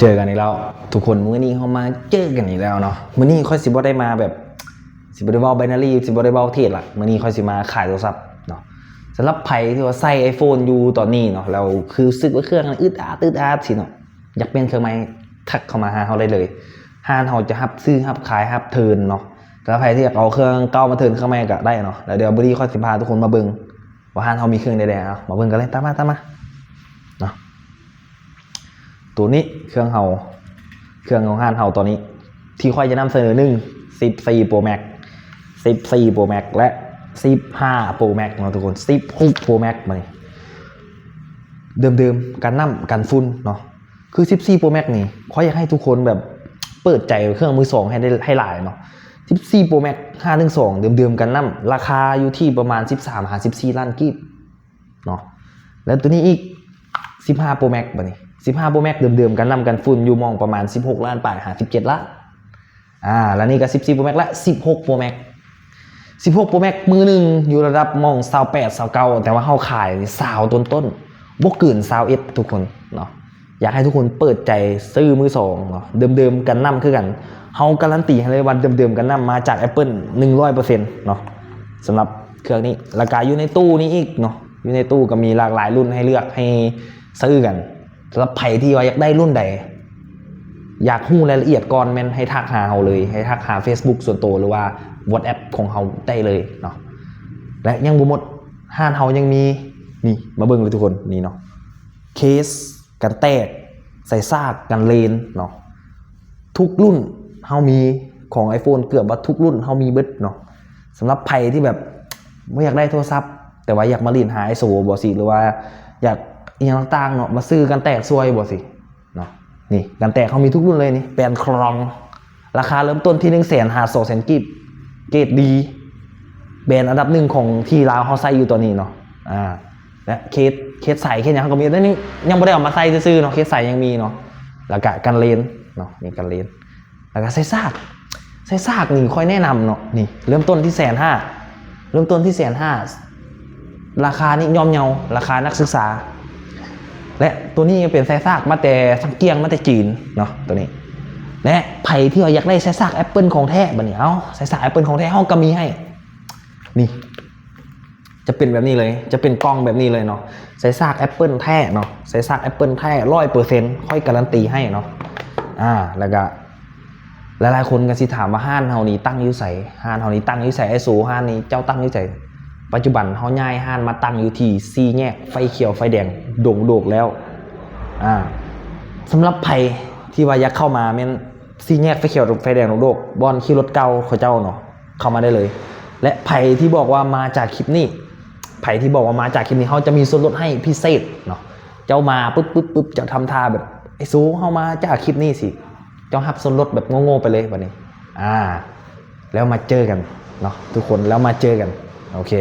ເຈີກັນອີກແລ້ວທຸກຄົນ, ມື້ນີ້ເຮົາມາເຈີກັນອີກແລ້ວເນາະ. ມື້ນີ້ຂ້ອຍຊິບໍ່ໄດ້ມາແບບ ຊິບໍ່ໄດ້ເວົ້າ binary ຊິບໍ່ໄດ້ເວົ້າເທຣດລະ, ມື້ນີ້ຂ້ອຍຊິມາຂາຍໂທລະສັບເນາະ. ສຳລັບໃຜທີ່ວ່າໃຊ້ iPhone ຢູ່ຕອນນີ້ເນາະ ແລ້ວຄືຮູ້ສຶກວ່າເຄື່ອງມັນອຶດອາດ ອຶດອາດຊີ້ເນາະ, ຢາກປ່ຽນເຄື່ອງໃໝ່ ທັກເຂົ້າມາຫາເຮົາໄດ້ເລີຍ. ຮ້ານເຮົາຈະຮັບຊື້ ຮັບຂາຍ ຮັບເທີນເນາະ. ສຳລັບໃຜທີ່ຢາກເອົາເຄື່ອງເກົ່າມາເທີນເຄື່ອງໃໝ່ກໍໄດ້ເນາະ. ແລ້ວດຽວມື້ນີ້ຂ້ອຍຊິພາທຸກຄົນມາເບິ່ງວ່າຮ້ານເຮົາມີເຄື່ອງໃດແດ່. ເອົາ ມາເບິ່ງກັນເລີຍ, ຕາມມາ ຕາມມາເນາະ. ໂຕນີ້ເຄື່ອງເຮົາ ເຄື່ອງຂອງຮ້ານເຮົາຕອນນີ້ ທີ່ຂ້ອຍຈະນຳສະເໜີ ໜຶ່ງ ສິບສີ່ Pro Max ສິບສີ່ Pro Max ແລະ ສິບຫ້າ Pro Max ເນາະທຸກຄົນ, ສິບຫົກ Pro Max ບາດນີ້ ເດີມໆ ກັນນ້ຳກັນຝຸ່ນເນາະ. ຄືສິບສີ່ Pro Max ນີ້ ຂ້ອຍຢາກໃຫ້ທຸກຄົນແບບເປີດໃຈເຄື່ອງມືສອງໃຫ້ໄດ້ ໃຫ້ຫຼາຍເນາະ. ສິບສີ່ Pro Max ຫ້າໜຶ່ງສອງ ເດີມໆ ກັນນ້ຳ ລາຄາຢູ່ທີ່ປະມານສິບສາມຫາສິບສີ່ລ້ານກີບເນາະ. ແລ້ວໂຕນີ້ອີກ ສິບຫ້າ Pro Max ບາດນີ້ ສິບຫ້າ Pro Max ເດີມໆ ກັນນ້ຳກັນຝຸ່ນຢູ່ໝ່ອງປະມານສິບຫົກລ້ານປາຍຫາສິບເຈັດລ້ານ. ອາ ແລ້ວນີ້ກໍສິບສີ່ Pro Max ແລະ ສິບຫົກ Pro Max ສິບຫົກ Pro Max ມືໜຶ່ງຢູ່ລະດັບໝ່ອງຊາວແປດ ຊາວເກົ້າ ແຕ່ວ່າເຮົາຂາຍຊາວຕົ້ນໆ ບໍ່ເກີນຊາວເອັດ ທຸກຄົນເນາະ. ຢາກໃຫ້ທຸກຄົນເປີດໃຈຊື້ມືສອງເນາະ, ເດີມໆ ກັນນ້ຳຄືກັນ. ເຮົາກາລັນຕີໃຫ້ເລີຍວ່າເດີມໆ ກັນນ້ຳມາຈາກ Apple ໜຶ່ງຮ້ອຍເປີເຊັນເນາະ. ສຳລັບເຄື່ອງນີ້ ລະກະຢູ່ໃນຕູ້ນີ້ອີກເນາະ, ຢູ່ໃນຕູ້ກໍມີຫຼາກຫຼາຍລຸ້ນໃຫ້ເລືອກໃຫ້ຊື້ກັນ. ສຳລັບໃຜທີ່ວ່າຢາກໄດ້ລຸ້ນໃດ ຢາກຮູ້ລາຍລະອຽດກ່ອນ ແມ່ນໃຫ້ທັກຫາເຮົາເລີຍ, ໃຫ້ທັກຫາ Facebook ສ່ວນໂຕ ຫຼືວ່າ WhatsApp ຂອງເຮົາໄດ້ເລີຍເນາະ. ແລະ ຍັງບໍ່ໝົດ, ຮ້ານເຮົາຍັງມີ ນີ້ ມາເບິ່ງເລີຍທຸກຄົນ, ນີ້ເນາະ, ເຄສ ກັນແຕກ, ສາຍຊາກ, ກັນເລນເນາະ. ທຸກລຸ້ນເຮົາມີ, ຂອງ iPhone ເກືອບວ່າທຸກລຸ້ນເຮົາມີເບິດເນາະ. ສຳລັບໃຜທີ່ແບບບໍ່ຢາກໄດ້ໂທລະສັບ ແຕ່ວ່າຢາກມາຫຼິ້ນຫາໄອໂຊບໍຊິ ຫຼືວ່າຢາກອີ່ຫຍັງຕ່າງໆເນາະ, ມາຊື້ກັນແຕກຊ່ວຍບໍຊິເນາະ. ນີ້ ກັນແຕກເຮົາມີທຸກລຸ້ນເລີຍນີ້, ແບຣນຄຣອງ ລາຄາເລີ່ມຕົ້ນທີ່ໜຶ່ງແສນຫາສອງແສນກີບ, ເກຣດດີ, ແບຣນອັນດັບໜຶ່ງຂອງທີ່ລາວເຮົາໃຊ້ຢູ່ຕອນນີ້ເນາະ. ອາ ແລະ ເຄສ ເຄສໃສ ເຄສຫຍັງເຮົາກໍມີ, ແຕ່ນີ້ຍັງບໍ່ໄດ້ເອົາມາໃສ່ຊື່ໆເນາະ, ເຄສໃສຍັງມີເນາະ. ແລ້ວກະກັນເລນເນາະ, ນີ້ກັນເລນ. ແລ້ວກະສາຍຊາກ, ສາຍຊາກນີ້ຂ້ອຍແນະນຳເນາະ, ນີ້ເລີ່ມຕົ້ນທີ່ແສນຫ້າ, ເລີ່ມຕົ້ນທີ່ແສນຫ້າ, ລາຄານີ້ຍ່ອມເຍົາ, ລາຄານັກສຶກສາ. ແລະ ໂຕນີ້ເປັນສາຍຊາກມາແຕ່ສັງກຽງ ມາແຕ່ຈີນເນາະ ໂຕນີ້. ແລະ ໃຜທີ່ວ່າຢາກໄດ້ສາຍຊາກ Apple ຂອງແທ້ ບາດນີ້ ເອົາ ສາຍຊາກ Apple ຂອງແທ້ ເຮົາກໍມີໃຫ້. ນີ້ ຈະເປັນແບບນີ້ເລີຍ, ຈະເປັນກ່ອງແບບນີ້ເລີຍເນາະ. ສາຍຊາກ Apple ແທ້ເນາະ, ສາຍຊາກ Apple ແທ້ ຮ້ອຍເປີເຊັນ ຂ້ອຍກາລັນຕີໃຫ້ເນາະ. ອາ ແລ້ວກະ ຫຼາຍໆຄົນກໍຊິຖາມວ່າຮ້ານເຮົານີ້ຕັ້ງຢູ່ໃສ? ຮ້ານເຮົານີ້ຕັ້ງຢູ່ໃສ ອ້າຍໂສ? ຮ້ານນີ້ເຈົ້າຕັ້ງຢູ່ໃສ? ປັດຈຸບັນເຮົາຍ້າຍຮ້ານມາຕັ້ງຢູ່ທີ່ສີ່ແຍກໄຟຂຽວໄຟແດງດົງໂດກແລ້ວ. ອາ ສຳລັບໃຜທີ່ວ່າຢາກເຂົ້າມາແມ່ນສີ່ແຍກໄຟຂຽວໄຟແດງດົງໂດກ ບ່ອນຂີ່ລົດເກົ່າເຂົາເຈົ້າເນາະ, ເຂົ້າມາໄດ້ເລີຍ. ແລະ ໃຜທີ່ບອກວ່າມາຈາກຄລິບນີ້, ໃຜທີ່ບອກວ່າມາຈາກຄລິບນີ້ ເຮົາຈະມີສ່ວນລົດໃຫ້ພິເສດເນາະ. ເຈົ້າມາປຶບໆໆ ເຈົ້າທຳທ່າແບບ ໄອ້ສູ ເຮົາມາຈາກຄລິບນີ້ຊິ ເຈົ້າຮັບສ່ວນລົດແບບໂງ່ໆໄປເລີຍບາດນີ້. ອາ ແລ້ວມາເຈີກັນເນາະທຸກຄົນ, ແລ້ວມາເຈີກັນ. ໂອເຄ.